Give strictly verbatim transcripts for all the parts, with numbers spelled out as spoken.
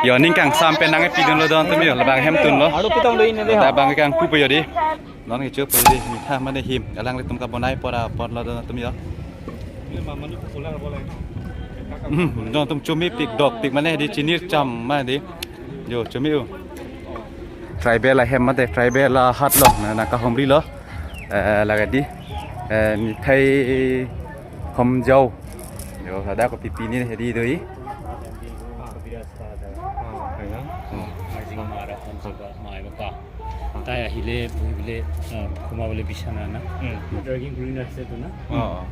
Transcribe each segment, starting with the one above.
Yo, ning kangsam pen nangpidunlo don atum yo, labang hem tunlo. Aro pitong do ini deh. Labang kangpu po yo dei. Non kecho po yo dei, mitha mane him, alanglitum kabonai apor apor lo don atum yo. Hmm, don atum chomepik dokpik mane dei, chinir cham mane dei. Yo, chome yo. Tribal ahem mate, tribal ahat lo, na, nangkahumrilo. Eh, lake dei. Eh, mithai homjao. Yo, ada kopi pini dei dei. Marjing mara homjao ba, mai ba ka. Tai ahile, buhi bile, ah, khoma bile bisana na. Hmm. Dragging green ase tu na. Oh, oh.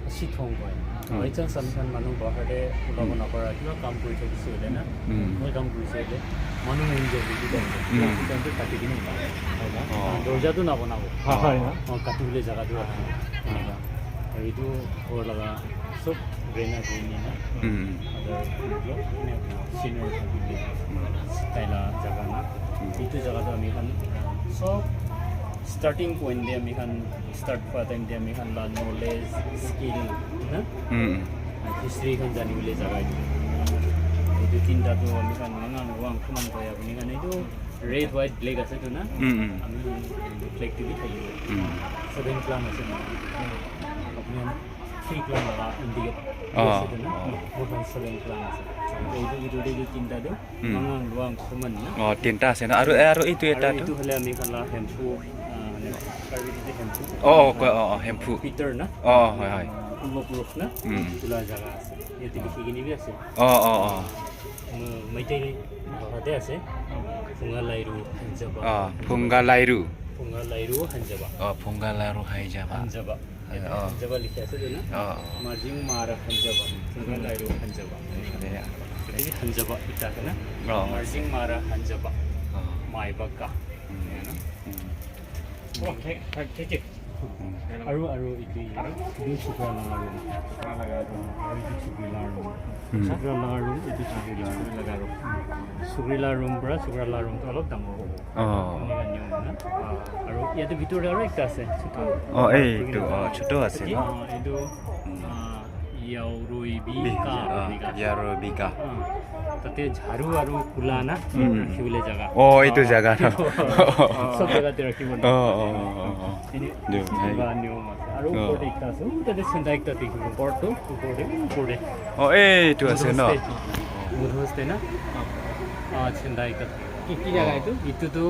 Asi thong koi. Hmm. By chance ami khan manu bahar te ulabo Hmm. napara, kiba kam kuri thakise hoile na. Hmm. Moi kam kurise hoile. Manu enjoy kuri thakise. Hmm. Etu time te kati kini ba. Hai na? Oh. Ah, dorja tu nabo nabo. Hai na? Oh, kati bile jaga tu ase. Hai na? Aru etu ghor laga sob rent ase ni na. Hmm. Other block, ne senior family. Hmm. Tai la jaga na. Hmm. Etu jaga tu ami khan sob starting point te ami khan start kora time te ami khan la knowledge, skill na. Hmm. History khan jani bole jaga etu. Etu tinta tu ami khan mangang vang khuman koi apuni khan etu red, white, black ase tu na. Hmm, hmm. Ami flag tu bi thaki. Hmm. Seven clan ase na. Apuni khan three clan laga indicate Oh, ase tu na. Oh. Moi khan seven clan ase. Etu, etu, etu tinta tu Hmm. mangang vang khuman na. Oh, tinta ase na. Aru, eh, aru etu eta Aru tu? Etu hoile ami khan la Hemphu, ah, mane, Karbi etu Hemphu. Oh, oh, ko-, oh, oh, Hemphu. Peter na. Oh, hoi, hoi. Purbo purush na. Hmm. Etu la jaga ase. Etu likhi kini bi ase. Oh, oh, oh. Ma-, Meitei bhasha te ase. Phunga Lairu Hanjaba. Oh, Phunga Lairu. Phunga Lairu Hanjaba. Oh, Phunga Lairu Hanjaba. Hanjaba. Oh. Hanjaba likhi ase tu na. Oh. Marjing mara Hanjaba. Phunga Lairu Hanjaba. Ya. Jadi Hanjaba kita kena. Oh. Marjing mara Hanjaba. Oh. Mai ba ka. Hmm. Ya na? Hmm. Oh, thank, thank, thank you. Hmm. Aru, aru etu, etu Sukra laga room. Sukra laga room. Aru etu Sukri la room. Hmm. Sukra laga room, etu Sukri la room. Sukri la room pura Sukra la room tu olop dangor hobo. Oh. Eneka niyom na. Ah, aru yate bhitor te aru ekta ase, choto. Oh, eh, etu, oh, choto ase, no? Ah, etu, Hmm. ah, Yauroi Bi, Bika, ah, Bika. Yauroi Bika. Ah, tate jharu aru kula na, Hmm. rakhi bole jaga. Oh, etu Ah, jaga. Sob jaga te rakhibo na. Oh, oh, oh, oh, oh. Ini Jo, hai. Kiba niyom ase. Aru Oh. upor te ekta ase. Uh, tate senda ekta dekhibo. Upor to, upor te, upor te. Oh, eh, etu ase, no? Mudhoste. Mudhoste na? Ah, senda ekta. Ki, ki jaga etu? Etu tu,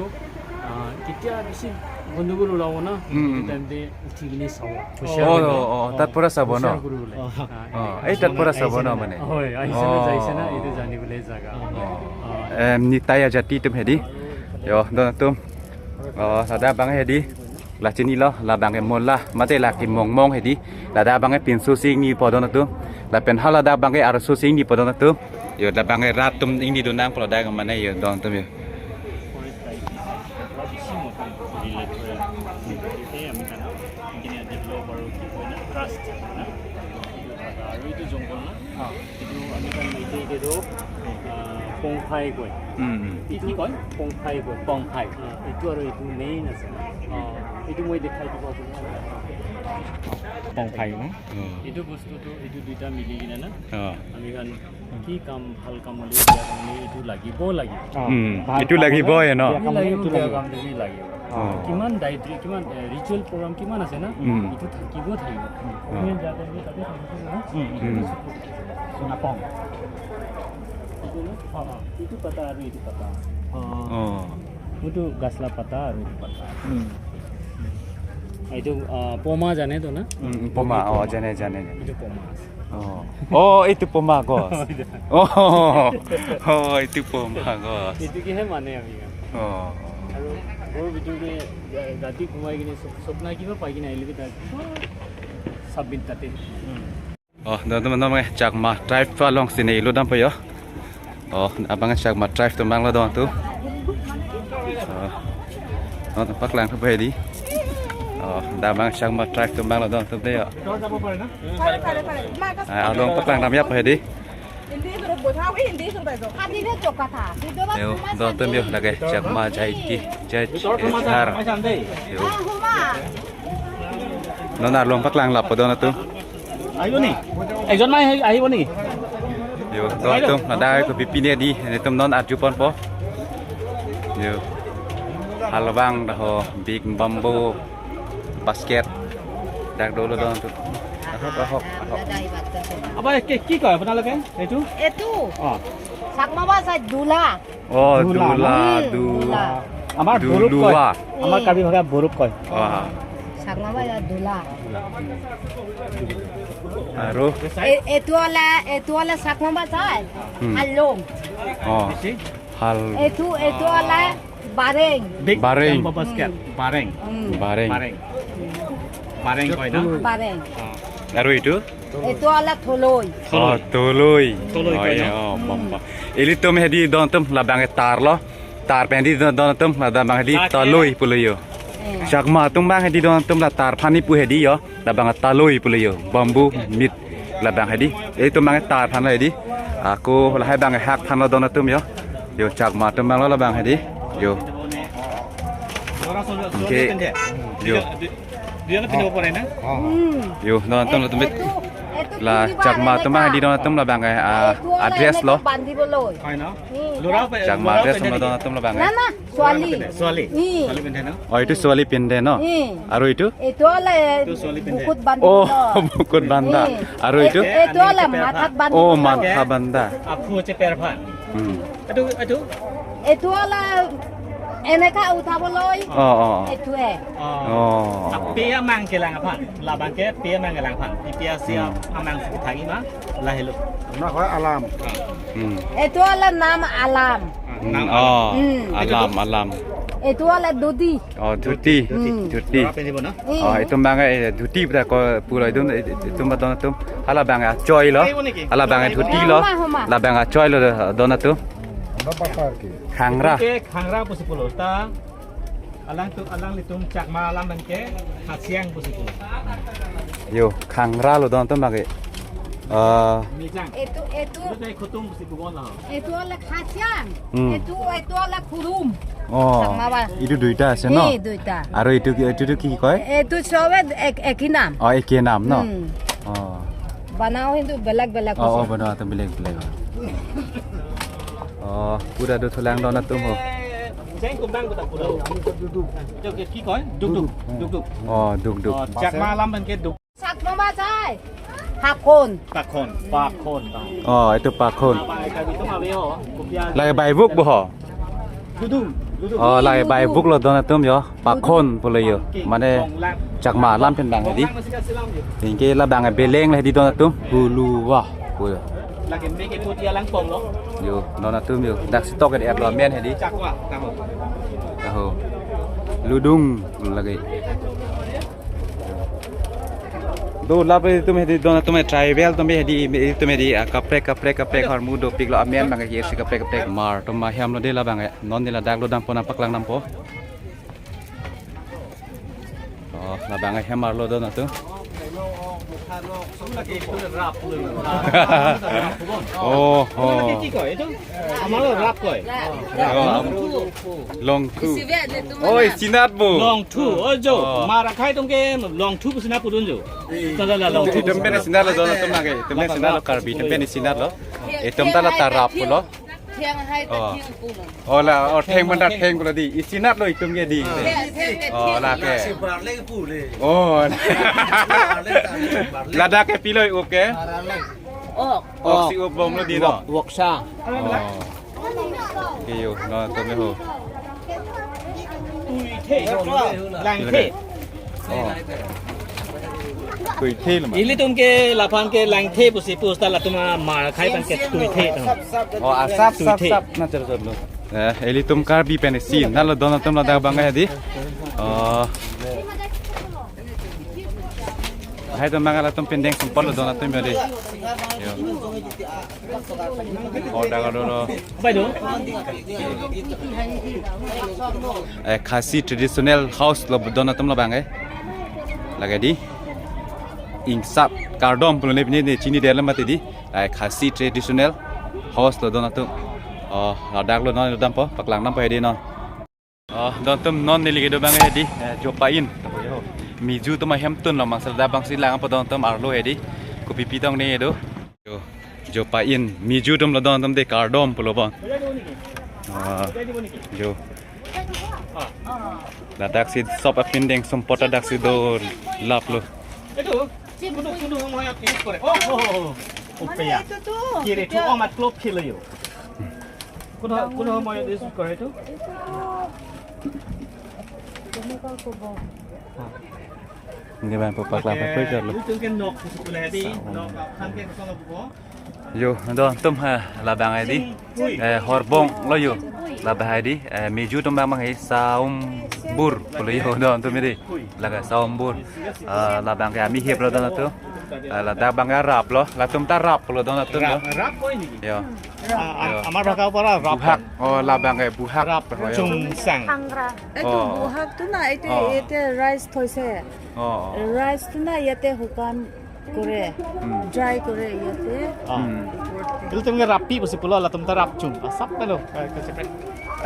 ah, ketia bisi gondogol ulabo na, Hmm. etu time te uthi kene sabo. Oh, Husiar oh, kuri oh, oh, bole. Tat pora sabo, no? Husiar kuri bole. Oh. Ah, Oh, eh, tat pora sabo, no, mane? Hoi, ahise na, Oh. jaise na, etu jani bole jaga. Oh. Ah. Em, nitai ajati atum hedi. Yo, don atum. Oh, ladak abang hedi. La chinilo, labang ke mola, mate la kemongmong hedi. Ladak abang ke pinso si ingnipo don atum. Lapen haladak abang ke arso si ingnipo don atum. Yo, labang ke rat atum ingni do nangpo ladak mane yo don atum yo. Aru etu jungle na. Ah. Etu ami khan Meitei te tu, ah, pongphai koi. Hmm, hmm. Etu koi? Pongphai koi. Pongphai. Ah, etu aru etu main ase. Ah, etu moi dekhai dibo apuni. Pongphai na? Hmm. Etu bostu tu, etu duita mili kena na. Ah. Ami khan ki kam, bhal kam hole, beya kam hole, etu lagibo, lagibo. Ah, Hmm. bhal Etu kam lagibo hole, ye, no? beya kam hole, Lagibo, etu beya lagibo. kam hole, lagibo. Oh. Kiman dietary, kiman, eh, ritual program kiman ase na? Hmm. Etu thakibo, thakibo. Hmm. Main jaga ni tate thakibo na? Hmm. Hmm. Sona pong. Etu na? Oh, oh. Etu pata aru etu pata. Oh. Oh. Etu gas la pata aru etu pata. Hmm. Etu, ah, poma jane to na? Hmm, poma, oh, jane, jane, jane. Etu poma. Oh. Oh, etu poma gos. Oh, etu. Oh, oh, etu poma gos. Etu ke he mane ami khan. Oh. Aru ghor bhitor te, eh, rati ghumai kene sop-, sopna kiba pai kene ahile bi ta sabit tate. Hmm. Oh, don atum, non abang ke Chakma tribe along si ne ilo dampo yo. Oh, abang Chakma tribe atum abang lo don atum. Oh. Non paklang thupo hedi. Oh, dak abang Chakma tribe atum abang lo don atum de yo. Pare, pare, pare. Ah, along paklang dam yapo hedi. Yo, don atum yo, lake Chakma Jaiti, Jait Ethar. Yo. Non along paklang lapo don atum. আহিব নি? একজন মান আহি-, আহিব নেকি? Yo, to tum ada ko pipine di, ne tum non arju ponpo. Yo. Halabang dah ho big bamboo basket. Dak dolo dong tu. Ahok, ahok, ahok. আবা, কি কি কয় আপোনালোকে এইটো? এইটো অ। চাকমা ভাষাত দোলা। Oh, Dula, dula, Hmm, du. dula. আমাৰ বড়োত কয়। Dulua. আমাৰ কাৰ্বি ভাষাত বড়োত কয়। Oh. চাকমা ভাষাত দোলা। Aro. এ- এইটো হ'লে এইটো হ'লে চাকমা ভাষাত Hmm. হালং। Oh. Hal. এইটো এইটো হ'লে বাৰেং। বিগ বাৰেং। Jumbo basket. বাৰেং। উম, Bareng. বাৰেং। বাৰেং কয় ন? বাৰেং। অ। Aro itu? এইটো হ'লে থলুই। Oh, toloi. Toloi Oh, koi, iya. no? Oh, bamba. Ili tum hedi don tum labang e tar lo. Tar pen di don, don tum labang hedi Lake. Taloi pulo yo. এ, Chakma tum bang hedi don tum la tar phani pu hedi yo. Labang Taloi pulo yo. Bamboo meat labang hedi. Ili tum bang tar phan lo hedi. Ako lahai bang hak phan lo don tum yo. Yo Chakma tum bang lo labang hedi. Yo. ল'ৰা ছোৱালী Okay. পিন্ধে? Yo. দুজনে পিন্ধিব পাৰে নে? উম। Yo, don tum lo tum bit. এইটো- এইটো La পিন্ধিব Chakma tum bang এনেকা। hedi don tum labang e, ah, এইটো হ'লে address এনেকা lo. বান্ধিবলৈ। হয় ন? উম। ল'ৰাও পে- Chakma ল'ৰাও address পিন্ধে lo নেকি? don tum labang না e. না, ছোৱালী। পিন্ধে? ছোৱালী? উম। ছোৱালী পিন্ধে ন? Oh, itu ছোৱালী pinde no? উম। Aro itu? এইটো হ'লে এইটো ছোৱালী পিন্ধে। বুকুত বান্ধিব। Oh, bukut banda. উম। Aro itu? এইটো হ'লে মাথাত বান্ধিব। Oh, matha banda. Aphu che perphan. Hmm. Itu itu. এইটো হ'লে এনেকা উঠাবলৈ Oh, oh. এইটোৱে। Oh. Ape amang kelang aphan. Labang ke ape amang kelang aphan. Ipi asi Hmm. amang si thagi ma. Lahelo. Nah, kau alam. Hmm. এইটো হ'লে নাম আলাম। Hmm. Oh, Hmm. alam, alam. এইটো হ'লে dhoti. Oh, dhuti. Hmm. Dhuti. Apa ini bona? Hmm. Oh, itum bang e dhuti pra ko pura itum, itum ba don tum. Hala bang e choi lo. Hala bang e dhuti lo. Homa, homa. Labang e choi lo don tum. Apa pasar ki? Khangra. Ke khangra pusi pulo ta. Alang tu alanglitum Chakma alam ke khasiang pusi pulo. Yo, khangra lo don tum bang e. Ah, Mijang. এইটো এইটো Itu tadi khutum pusi pulo lah. এইটো হ'লে খাচিয়াং। উম। এইটো এইটো হ'লে খুৰুম। Oh, Chakma ba. Itu duita ase no? এই দুইটা। Aro itu itu itu ki koi? এইটো চবে এক- একই নাম। Oh, eke nam no? Hmm. Oh. বানাও কিন্তু বেলেগ বেলেগ Oh, oh, আছে। bana tu belek belek. Oh, pura do thulang don tum ho. Jeng kumbang kita pulo. Itu ke ki koi? Duk duk. Duk duk. Oh, duk duk. Oh, Chakma alam ke duk. Chakma ভাষায় ফাকন। Pakon, pakon. Oh, itu pakon. Apa itu ma veo? Kopi a? Lagi baibuk bo ho. Dudung, dudung. Oh, lagi baibuk lo don tum yo. Pakon pulo yo. Mane Chakma alam pen bang hedi. Orang masih kasih lam yo. Ingke labang e beleng hedi don tum. Hulu wah. Pulo. Lagi make put ya langpong lo. Yo, don tum yo. Dak stok e lo men hedi. Chakwa, tahu. Tahu. Ludung lagi. Do lape tum hedi don tum tribal tum hedi tum hedi, ah, kaprek kaprek kaprek hormu dopik lo amen bang e si kaprek kaprek mar tum ahem lo de labang e non de ladak lo dampo nangpaklang dampo. Oh, labang e hem arlo don tum. Oh, oh. Itu ki koi itu? Amalo rap koi. Oh, long two. Oh, isinat bo. Long two. Oh jo. Oh. Marakhai tong ke long two kusina pudun jo. Tala la long two. Itum pen isinat lo don tum lagi. Itum pen isinat lo Karbi. Itum pen isinat lo. Itum ta la tarap lo. Thiang hai ta Oh. thiang kuno. Oh la, oh theng manda theng kulo di. Isinat lo itum ke di. Thiang thiang ke Oh, thiang. la ke. Oh. Ladak ke piloi up ke. Oh. Oh, si up bom lo di no. Woksa. Oh. Iyo, no to me ho. Langthe. Oh. Tuithe lo ma. Ilitum ke laphan ke langthe pusi pus ta latum Marakhai pan ke tuithe. Oh, asap sap sap na cer cer lo. Eh, ilitum Karbi pen isinat lo don tum ladak bang hedi. Oh. Hai tum bang latum pendeng sempol lo don tum hedi. Yo. Oh, dak do lo. Apa itu? Eh, Khasi traditional house lo don tum labang e. Lagi di. Ingsap kardom pulo ne pini ne chini dela mati di. Eh, Khasi traditional house lo don tum. Oh, ladak lo non dampo paklang dampo hedi non. Oh, don tum non neli kedo bang hedi. Eh, Jopain. Miju tum ahem tun lo mangsel da bang si lang po don tum arlo hedi. Kopi pitong ne do. Yo. Jo pa-in Miju atum lo don atum de kardom pulo bon. Ah, jo. Ladak si shop apindeng sumpot ladak si do laplo. এইটো কোনো কোনো সময়ত ইউজ কৰে। অ' অ' অ' অ'। মানে ওপেয়া। এইটোতো কি ৰে? এইটো এতিয়া অ' মাত ক্লব খেলে ইউ। কোনো কোনো সময়ত ইউজ কৰে এইটো। এইটো কেনেকুৱা ক'ব? Hindi ba po pakla pa po lo. Ito kan nok, gusto ko lahat eh. Nok, kan kaya gusto ko po. Jo, don atum ha labang hedi. Eh, horbong lo jo. Labang hedi, eh, Miju atum abang abang he saumbur pulo jo don atum hedi. Laga saumbur. Eh, labang ke ami hep lo don atum. Eh, ladak abang ke rap lo, latum ta rap lo don atum jo. Rap, rap ko ini. Jo. Ah, ah, Jo. আমাৰ ভাষাৰ পৰা rap Buhak. Oh, labang ke buhak. Rap, jo. Chungsang. Hangra. এইটো Oh. বুহাকটো না, এইটো Oh. ইয়াতে ৰাইচ থৈছে। Oh, oh. ৰাইচটো না ইয়াতে শুকান কৰে, Hmm. ড্ৰাই কৰে ইয়াতে। Ah. Hmm. Itu tum nge rapi pasi pulo latum ta rap chung. Asap na lo.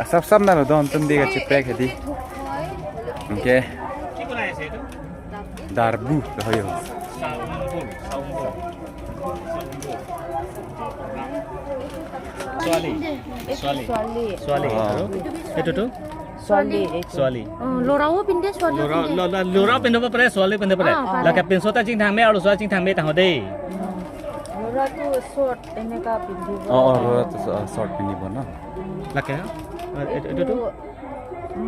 Asap sap na lo don atum di kacheprek hedi. Okay. কি বনাই আছে এইটো? Darbu, oh, jo. Saumbur, saumbur, saumbur. ছোৱালী, এইটো ছোৱালী। ছোৱালী। ছোৱালী। Oh. আৰু এইটোতো? ছোৱালী এইটো। ছোৱালী। অ, ল'ৰাও পিন্ধে, ছোৱালীও ল'ৰা, পিন্ধে। ল'ৰা, ল'ৰা পিন্ধিব পাৰে, ছোৱালী পিন্ধিব পাৰে। অ, পাৰে। Lake pinso ta chingthang me, arloso ta chingthang me tang ho dei। ল'ৰাটো চৰ্ট এনেকা পিন্ধিব। Oh, oh, ল'ৰাটো চ-, চৰ্ট পিন্ধিব ন? Lake, অ, এইটো, এইটোতো? এইটো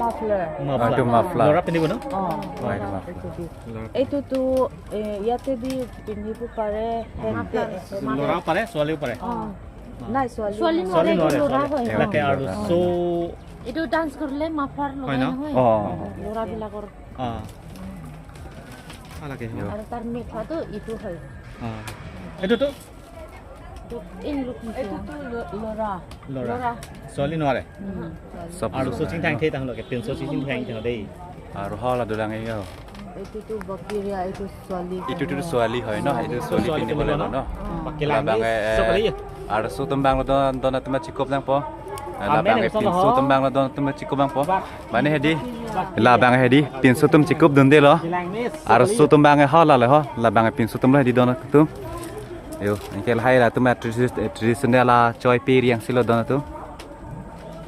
মাফলাৰ। মাফলাৰ। এইটো মাফলাৰ। ল'ৰা পিন্ধিব ন? অ, অ, এইটো মাফলাৰ। এইটো দি। ল'ৰা। এইটোতো, এ, ইয়াতে দি পিন্ধিব পাৰে, হেড মাফলাৰ। দে-, হেড ল'ৰাও দে-, পাৰে, ছোৱালীও পাৰে। অ। নাই, ছোৱালী ছোৱালী নোৱাৰে। ছোৱালী এইটো নোৱাৰে, ল'ৰা ছোৱালী। হয়। Lake, ল'ৰা। Arloso। এইটো ডান্স কৰিলে মাফলাৰ হয় লগাই ন? নহয়। অ, অ, অ। ল'ৰাবিলাকৰ। অ। ভাল লাগে, অ। আৰু তাৰ মেখলাটো এইটো হয়। অ। এইটোতো? এইটো এই লোক নিচিনা। এইটোতো ল-, ল'ৰা। ল'ৰা। ল'ৰা। ছোৱালী নোৱাৰে? উম। চব আৰু ল'ৰা। Chingthang the tang lo ke, pinso chingthang tang dei। আৰু হল দুলাং এই। এইটোতো বাকিৰিয়া, এইটো ছোৱালী। এইটোতো ছোৱালী হয় ন? এইটো ছোৱালী ছোৱালী পিন্ধিব পিন্ধিব লাগিব ন? ন? অ। বাকি lang labang ni, eh, চব খালি। Arloso atum abang lo don, don atum chikup lang po. Amen, labang eh, এইটো pinso চব atum abang lo don atum chikup lang po. Mane hedi, labang hedi, pinso atum chikup dunde lo. Arloso atum abang eh, ho la le ho, labang eh, pinso atum lo hedi don atum. Jo, anke lahai latum tradi-, traditional achoi peri yang si lo don atum.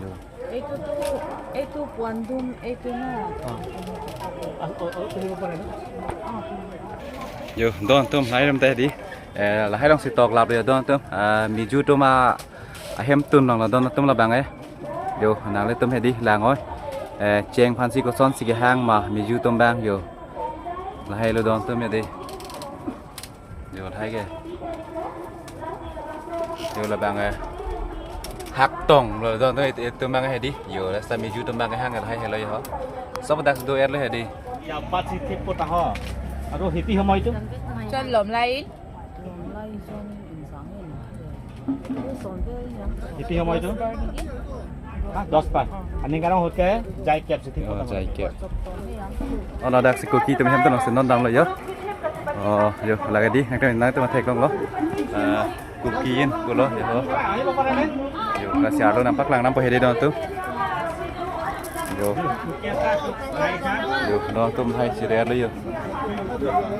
Jo. এইটোতো, এইটো পুৱান্দুম, এইটো না। অ। অ, অ, অ, কৰিব পাৰে ন? অ। Jo, don atum lahai rum ta hedi. Eh, lahai along si tok lap jo don atum. Ah, Miju atum a-, ahemtun along lo don atum labang eh. Jo, nanglitum hedi lang oi. Eh, cheng aphan si kosonsi kehang ma Miju atum abang jo. Lahai lo don atum hedi. Jo, lahai ke. Jo, labang eh. Haktong lo don atum, it-, itum abang hedi. Jo, lasi Miju atum abang hang lahai helo jo. Sob dak do er lo hedi. Ya, bat si thip po ta ho. Aru hiti hamoi tu? Chan lom lain. Hiti hamoi tu? Ha, দশ পাঁচ. Ani karong hut ke jai kep si thip po ta ho. Oh, jai kep. Oh, ladak si Kuki atum hem atum si non dam lo jo. Oh, jo, lake di, nang atum, nang atum theklong lo. Ah, Kuki in pulo, jo. Jo, lasi arlo nangpaklang nangpo hedi don atum. Jo. Jo, don atum lahai si re lo jo.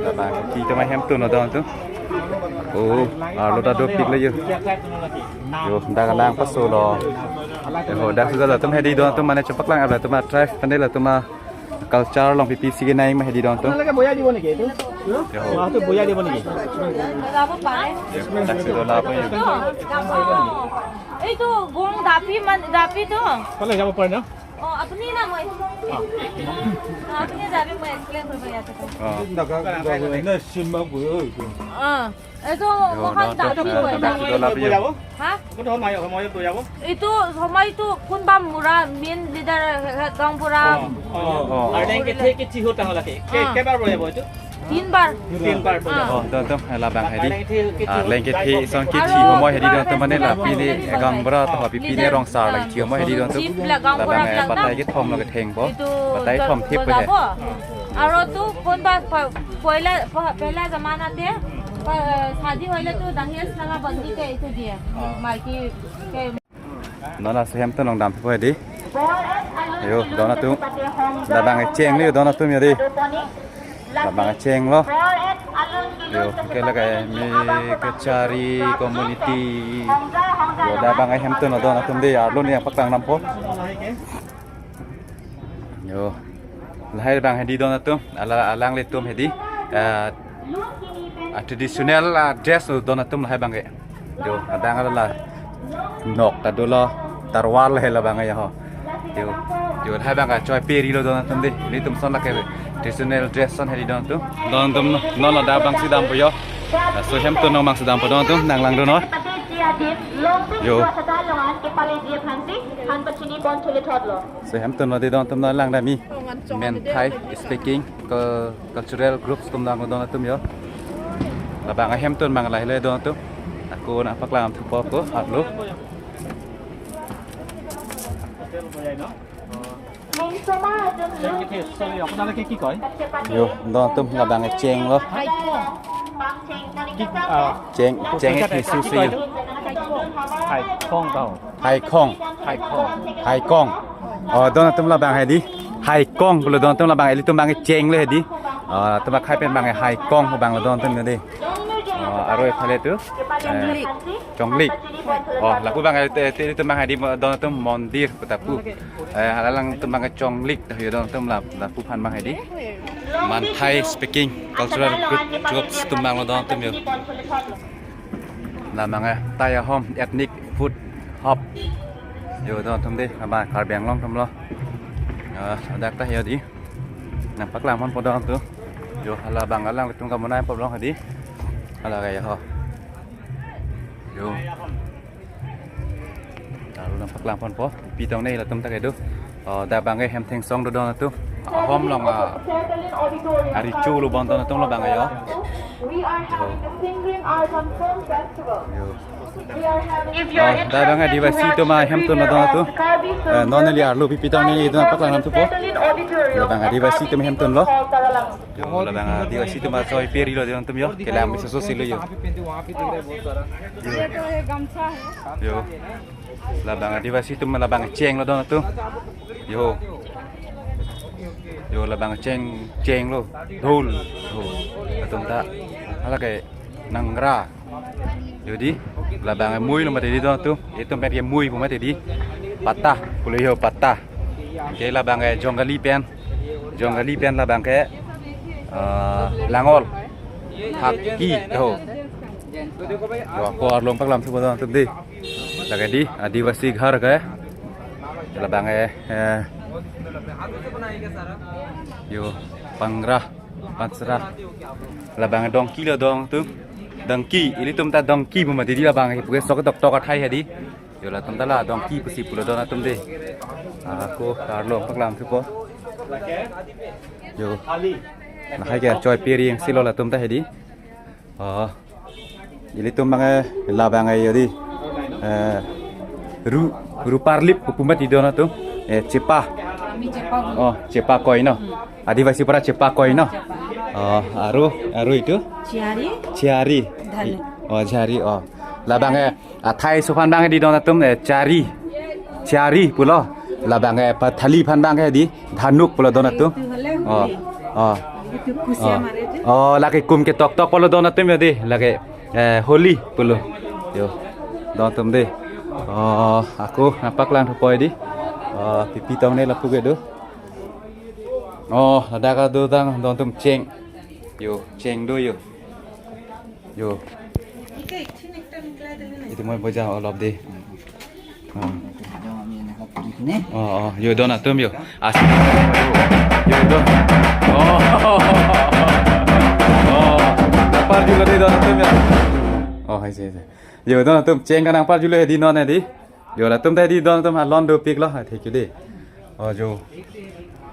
Labang Kuki atum ahemtun lo don atum. Oh, arlo ta dopik lo jo. Jo, dak lang paso lo. Jo, dak sudah latum hedi don atum mane chepaklang latum a-tribe aphan latum a-culture along pipi si kenai ma hedi don atum. আপোনালোকে বয়া দিব নেকি এইটো? Jo. Wah, এইটো বয়া দিব নেকি? Jo, dak sudah lapu jo. এইটো গং দাপি মান, দাপি তো। ফালে যাব পাৰে ন? অ, আপুনি না মই। আপুনি যাবি, মই এক্সপ্লেইন কৰিব ইয়াতে। অ। অ, এইটো Jo, অকমান don atum, দাপি eh, হয়। Dak sudah lapu jo. হা? এইটো সময়টো কোনোবা মুৰা মেইন লিডাৰ গাঁওবুঢ়া। অ, অ। Arleng kethe kethe hota hala ke. Ke, অ। কেইবাৰ বজাব এইটো? তিনবাৰ। তিনবাৰ বজাব। অ। Oh, don atum labang hedi. Arleng kethe, arleng kethe ison kethe আৰু সময় hedi don atum mane lapu ne গাঁওবুঢ়া to pipi ne rong sar lagi thio mo hedi don atum. Chief la গাঁওবুঢ়া labang eh, বিলাক না। Patai kethom lo ketheng po. এইটো Patai thom thip po he. বজাব। আৰু তো কোনোবা প-, পয়লা, প-, পেহলা জমানাতে, প-, শাদী হইলে তো দাহিয়াস নালা বন্দি কে এইটো দিয়ে। মাইকী কে Non lasi hem atum along dam po hedi. Jo, don atum. Labang eh cheng lo jo don atum jo di. Labang eh cheng lo. Yo, ke lake me kachari community. Yo, dak abang ahemtun adon atum dei, arlo neli nangpaklang dampo. Yo, lahai abang hedi don atum, ala alanglitum hedi, eh, a traditional, ah, dress don atum lahai abang ke. Yo, adang ala nok ta dolo, tarwar lahai labang ya ho. Yo, yo, lahai abang kachoi peri lo don atum dei. Ilitum ason lake traditional dress ason hedi don atum. Don atum non ladak abang si dampo yo. Ah, laso ahemtun along abang si dampo don atum, nanglang dun non. Yo. Laso ahemtun lo dei don atum, nanglang dami. Menthai speaking cul-, cultural groups atum nang don atum yo. Labang ahemtun abang lahai le don atum. Ako nangpaklang thupo ako arlo. Sorry, আপোনালোকে কি কয়? Yo, don atum labang cheng lo. কি, আহ, Cheng, cheng কলকাতাত কি, কি koi? Haikhong kho. Haikhong. Haikhong. Haikhong. Oh, don atum labang hedi. Haikhong pulo don atum labang, ilitum abang cheng le hedi. Oh, atum akhai pen abang haikhong abang lo don atum dei. Oh, aro ephale tu. Eh, chonglik. Oh, lapu abang, eh, te, te, ilitum abang hedi don atum mondir pu ta pu. Eh, alangtum abang chonglik ta yo don atum lap, lapu aphan abang hedi. Menthai speaking cultural group jobs atum abang lo don atum yo. Labang, eh, Thai ahom ethnic food hub. Yo don atum dei, abang Karbi Anglong atum lo. Eh, dak ta yo dei. Nangpaklang ponpo don atum. Yo, hala abang alanglitum kamonai pop long hedi. Hala kayo ho. Yo. Lalu nangpaklang ponpo. Pitong ne latum ta kedo. Oh, dak abang ke hem thengsong do don atum. Ahom along, ah, ari chu lo bon don atum labang yo. Yo. Yo. Oh, dak abang Adivasi atum ahemtun lo don atum. Eh, non neli arlo pi pitong ne itum nangpaklang damthupo. Labang Adivasi atum ahemtun lo. Yo, labang Adivasi atum achoi peri lo don atum yo. Kelang bisu susi lo yo. Yo. Labang Adivasi atum labang cheng lo don atum. Yo. Yo, labang cheng, cheng lo. Dhol. Dhol. Atum ta. Hala ke nangra. Yo dei, labang mui lo mati dei don atum. Itum pen ke mui pu mati dei. Pata, pulo yo pata. Ke labang, eh, Jongali pen. Jongali pen labang ke, eh, langol. Haki to. Yo, ako arlo nangpaklang thupo don atum dei. Lake dei, Adivasi ghar ke. Labang, eh, eh, yo, pangra. Pansra. Labang donkey lo don atum. Donkey, ilitum ta donkey pu mati dei labang, puke sok tok tok athai hedi. Yo, latum ta la donkey pusi pulo don atum dei. Ako arlo nangpaklang thupo. Yo. Lahai ke choi peri si lo latum ta hedi. Oh. Ilitum abang, eh, labang, eh, yo dei. Eh, ru, ru parlip pu mati don atum. Eh, chepa. Kami chepa. Oh, chepa koi no. Hmm. Adivasi pora chepa koi no. Chepa. Oh, aro, aro itum? Chiari. Chiari. Dhanu. Oh, chiari. Oh. Labang, eh, athai aso aphan abang dei don atum, eh, chiari. Chiari pulo. Labang, eh, pathali aphan abang dei. Dhanuk pulo don atum. Itu hale holi. Oh, oh. Itu kusia mare itu. Oh, lake kum ketok tok pulo don atum yo dei. Lake, eh, holi pulo. Yo. Don atum dei. Oh, ako nangpaklang thupo dei. Oh, pi pitong ne lapu kedo. Oh, ladak do dang don atum cheng. Yo, cheng do yo. Yo. Itu moi boja olop dei. Hmm. Oh, oh, yo don atum yo. As. Yo don. Oh. Oh. Nangpar julo dei don atum yo. Oh, hai se, hai se. Yo don atum cheng kanang par julo dei non dei. Yo, latum ta dei don atum alon dopik lo, ha, thank you dei. Oh, yo.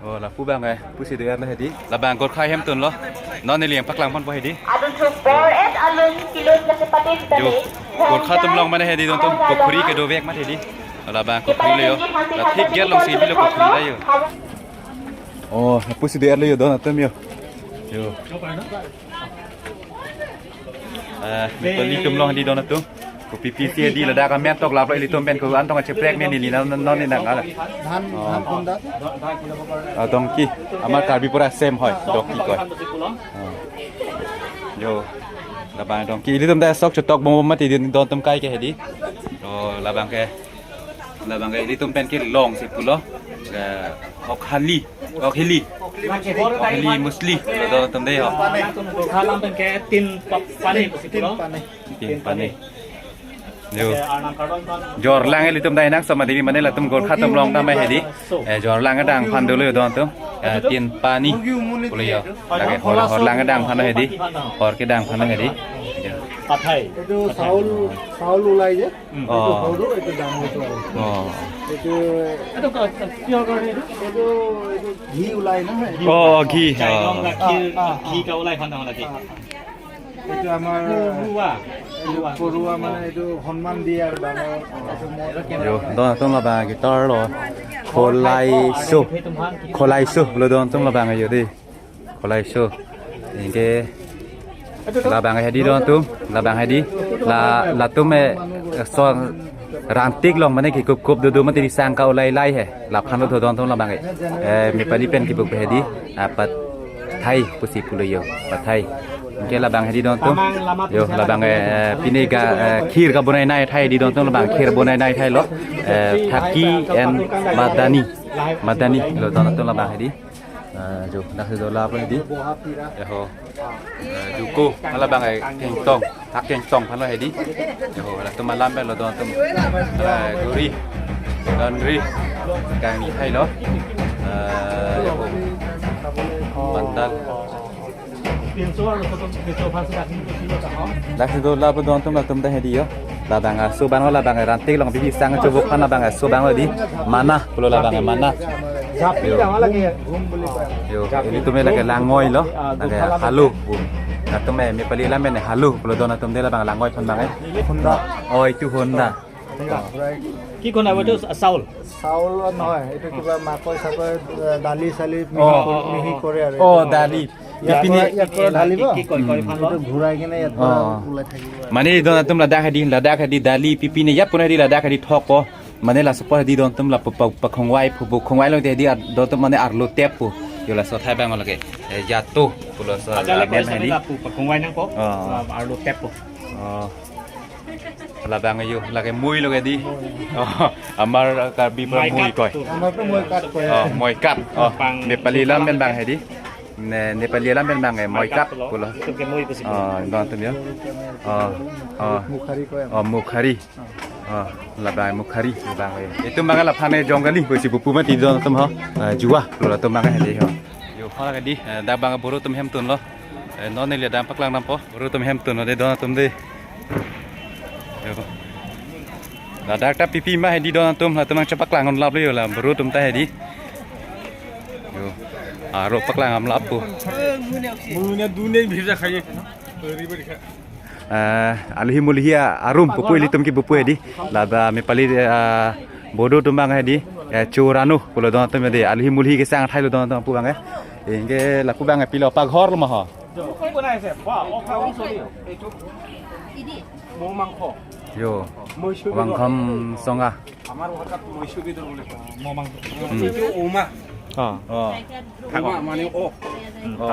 Oh, lapu abang, eh, pusi do-er lo dei. Labang Gorkha ahemtun lo. Non neli nangpaklang ponpo dei. Adun thuk bor et alun kilun lasi pati. Yo. Gorkha atum along mane dei don atum. Pukhuri kedovek mati dei. Labang pukhuri lo yo. La thik gate along si bilo pukhuri lo yo. Oh, pusi do-er lo yo don atum yo. Yo. Eh, ilitum along dei don atum. Kopi pisi dei ladak amen tok lap lo ilitum pen ko-an tong kacheprek ne neli non non ne nang ala. Dhan, oh. Dhan kunda. Ah, donkey. Amar Karbi pora same hoi, donkey koi. Oh. Yo, labang dong. Ke ilitum ta sok chetok bom bom mati dun don atum kai ke hedi. Oh, labang ke, labang ke ilitum pen kelong si pulo. Eh, Hokhali, Hokhali, Hokhali Musli. Lo don atum dei ho. Alam pen ke tin pa-, pani pusi pulo. Tin pani. Yo. Jorlang ilitum dai nang sama diri mane latum Gorkha atum long tame hedi. Eh, jorlang adang aphan dolo yo don atum. Eh, tin pani. Pulo yo. Lake hor, horlang adang aphan hedi. Hor kedang aphan hedi. Yo. Pathai. এইটো চাউল, চাউল ওলাই যে, এইটো Oh. সৰু, এইটো ডাঙৰটো আৰু। Oh. এইটো, এইটো ক-, কিহৰ কাৰণে এইটো? এইটো, এইটো ঘি ওলাই ন? Oh, ঘি, Jai oh. Long গাখীৰ, Ah, ah, ah. ঘি কা ওলাই খান ডাঙৰ লাগে। Ah, ah. এইটো আমাৰ পৰুৱা। এইটো পৰুৱা। পৰুৱা মানে এইটো সন্মান দিয়ে আৰু ডাঙৰ। এইটো মই Yo, don atum labang guitar lo. Kholai so. Kholai so, lo don atum labang yo dei. Kholai so. Anke labang hedi don atum, labang hedi. La, latum e, son rangtik long mane kekup kup dudu mati sang ka ulai lai he. Laphan lo don atum labang e. Eh, Nepali pen kebuk hedi. Ah, pathai pusi pulo yo, pathai. Anke labang hedi don atum. Yo, labang, eh, pine ga, eh, khir kabonai nai athai hedi don atum, labang khir bonai nai athai lo. Eh, Thaki and Madani. Madani lo don atum labang hedi. Eh, yo, dak si dola apa hedi? Ya ho. Eh, juko, labang, eh, kengtong, hak kengtong aphan lo hedi. Ya ho, latum alam pen lo don atum. Eh, guri, laundry, kangni athai lo. Eh, ya ho. Mandal. Dak si dola pu don atum latum ta hedi yo. Labang aso abang lo, labang rangtik long bibi sang chobok aphan labang aso abang lo di. Mana, pulo labang mana. Yo. Yo, ilitum e lake langoi lo. Lake halo. Latum e Nepali alam pen halo pulo don atum dei labang langoi aphan abang e. Honda. Oh, এইটো Honda. কি কয় এইটো? চাউল? চাউল নহয়, এইটো কিবা মাকৈ চাকৈ, এ, দালি চালি মিহি Oh, কৰি, oh, মিহি oh. কৰে আৰু। Oh, এইটো dali. ইয়াত Pipine পৰা, ইয়াত পৰা ঢালিব। কি কয়, কয় এইটো ঘূৰাই কিনে ইয়াত পৰা Oh. ওলাই থাকিব আৰু। Mane don atum ladak hedi, ladak hedi dali pipine yap pun hedi ladak hedi thok po. Mane laso apor hedi don atum la pa, pa, pakhongwai phu, pakhongwai lo hedi ar, don atum mane arlo tep pu. Yo laso athai abang lake. Eh, yato pulo so. Ada lagi lamen sana hedi. Lapu pakhongwai nang ko. Oh. Arlo tep pu. Oh. Labang yo, lake mui lo hedi. Oh, আমাৰ কাৰ্বি পৰা Moi মই kat কয়। Tu. আমাৰ পৰা মই কাট কয়। Oh, মই কাট. Oh, Pang Nepali alam pen abang hedi. Ne, Nepali alam pen abang e, moi kat pulo. Itu ke moi pusi. Oh, don atum yo. Oh, oh. মুখাৰী কয় আমাৰ। Oh, mukhari. Oh, labang mukhari, labang e. Itum abang laphan e jong kali, pusi pupu mati don atum ho. Eh, juwa, pulo latum abang hedi ho. Yo, hala hedi, eh, dak abang boro atum hemtun lo. Eh, non neli dam paklang dampo. Boro atum hemtun lo dei don atum dei. Yo. Ladak ta pipi ma hedi don atum, latum nang chepaklang on lap lo yo la, boro atum ta hedi. Yo. Aro paklang am lap po. Mulanya dunia bisa kaya. Beri beri kaya. Eh, aluhi mulihi arum pupu ilitum ke pupu hedi. Laba Nepali, eh, Bodo atum abang hedi. Eh, churanu pulo don atum hedi. Aluhi mulihi kesang athai lo don atum pu abang e. Anke lapu abang e pilo paghor lo ma ho. Yo. Wangkham songa. আমাৰ ভাষাত মৎস্য বেদৰ বুলি কয়। মমাং। উম। এইটো ওমা। অ। অ। ওমা মানে অ। উম, অ।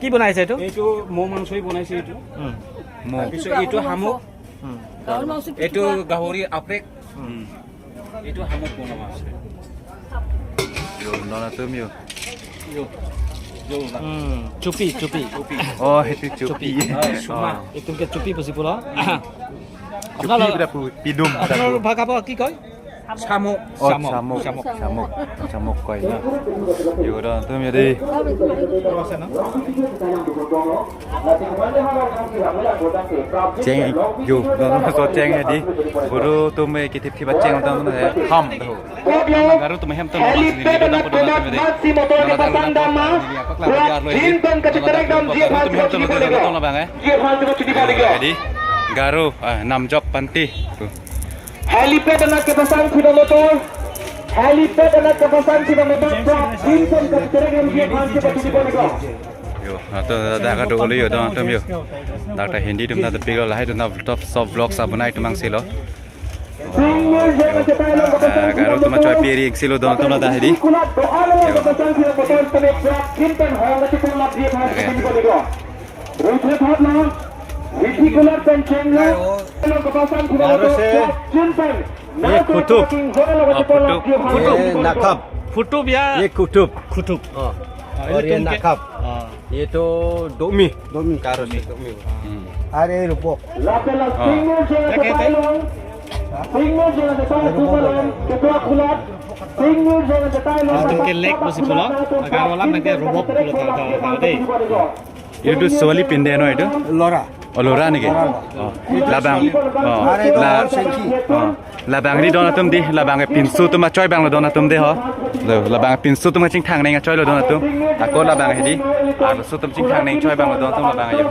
কি বনাইছে এইটো? এইটো মৌ মাংসই বনাইছে এইটো। উম। মৌ। তাৰপিছত এইটো শামুক। উম। গাহৰি মাংস এইটো পিটিকা। গাহৰি আপ্ৰেক। উম। এইটো শামুক বনোৱা আছে। Yo, non atum yo. Yo. Yo, na. Hmm, chupi, chupi. Chupi. Oh, এইটো চুপি। চুপি। অ, চুমা। অ। Itum ke chupi pusi pulo. Chupi আপোনালোক, বোলে পু-, পিদুম বোলে আপোনালোকৰ পু-, ভাষা পৰা কি কয়? শামুক। অ, শামুক, শামুক, শামুক। শামুক। শামুক কয় ন? Yo, don atum yo dei. Cheng, yo, don atum so cheng hedi. Boro atum e kithip thip acheng don atum e ham do. Garu atum hem ton. Helipad anak kepasan dama, buat din pen keciterek dam dia Garu atum hem ton lo, dia phan cuba cuti balik ya. Jadi, Garu, ah, Namjok Panti. Helipad anak kepasan si motor. Helipad anak kepasan si motor. Buat din pen keciterek dam dia phan cuba cuti balik ya. Yo, ato dak dak do yo don atum yo. Dak ta Hindi atum ta pilo lahai atum ta top top vlog sa bonai atum angse lo. Ah, Garu atum choi piri silo don atum ta hedi. Yo. Okay. Ruthe thot lo, ruthe kulat pen cheng lo, lo kapasan kulat Harus, eh. Chun pen. Ye kutub. Oh, kutub. Kutub. Ye nakab. Kutub ya. Ye kutub. Kutub. Oh. Ah, और ini ये तुम क्या? Nakab. Ah. ये तो दोमी. दोमी. Karo si दोमी. Hmm. Are rubok. Lapela Oh. Singnu jeng Ya, kete? Ketai long. Singnu jeng Ketai long. Ketua kulat. Singnu jeng Ketai long. Ah, tum ke lek besi pulo. Agar olam nanti rubok pulo tau, tau, tau deh. Itu suali pinde no itu? Lora. Oh, lora niki? Lora. Oh. Labang. Oh. Are itu La- Sengki. Oh. Labang ri don atum dei, labang pinso atum achoi abang lo don atum dei ho. Lo, labang pinso atum chingthang neng achoi lo don atum. Ako labang hedi. Arloso atum chingthang neng choi abang lo don atum labang yo.